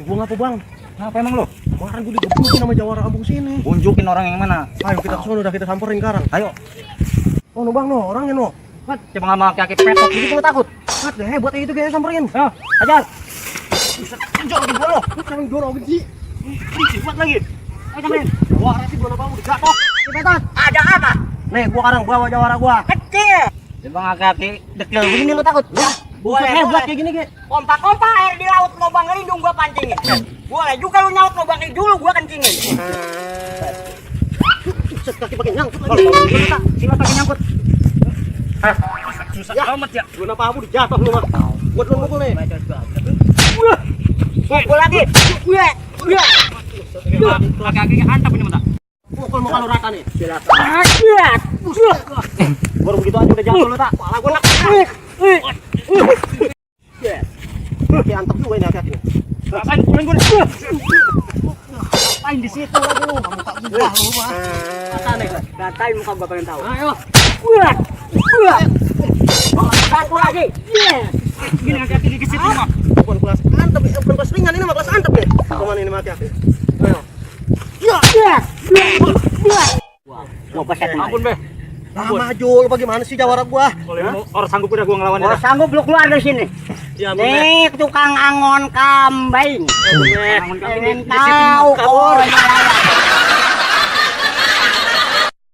Gua ngapa bang? Apa emang lo? Kemarin gua digebukin sama jawara abung sini. Unjukin orang yang mana? Ayo kita kesana, udah kita samperin sekarang. Ayo. Oh no bang no, orangnya no. Mat, coba nggak mau kaki petot gitu gua takut. Mat deh, buat itu kayak samperin. Ayo, ajar. Tunjuk lagi gua lo. Lu sekarang dorong sih. Buat lagi. Ayo samperin. Jawara sih gua napa udah jatuh. Petot. Ada apa? Nih gua sekarang bawa jawara gua. Kecil. Coba nggak kaki dekil begini lo takut. Ya. Boleh, buat kayak gini ge. Kompak-kompak air di laut lubang lindung gua pancingin. Boleh juga lu nyaut lubang ini dulu gua kencingin. Set kaki pakai nyangkut Kalau lagi. sila pakai nyangkut. Susah Ya. amat ya. Gua napa abu dijatuh lu mah. Buat lu mukul nih. Pukul lagi. Kaki hantam ini mata. Pukul muka lu rata nih. Silakan. Baru begitu aja udah jatuh lu tak. Pala gua nak. Kayak antep juga ini hati-hati. Rasain pulang gua. Ngapain di situ lagi lu? Muka gua lu mah. Mata nih. Gatain muka gua pengen tahu. Ayo. Satu lagi. Gini hati-hati di situ mah. Bukan kelas antep, bukan kelas ringan ini mah kelas antep nih. Kemana ini mati hati? Ayo. Mau keset Ampun be. Lama Jul, bagaimana sih jawara gua? Kalau orang sanggup udah gua ngelawan Kalau ya. sanggup lu keluar dari sini. Ya, Nih tukang angon kambing. Angon kambing Pengen di situ tahu mah. orang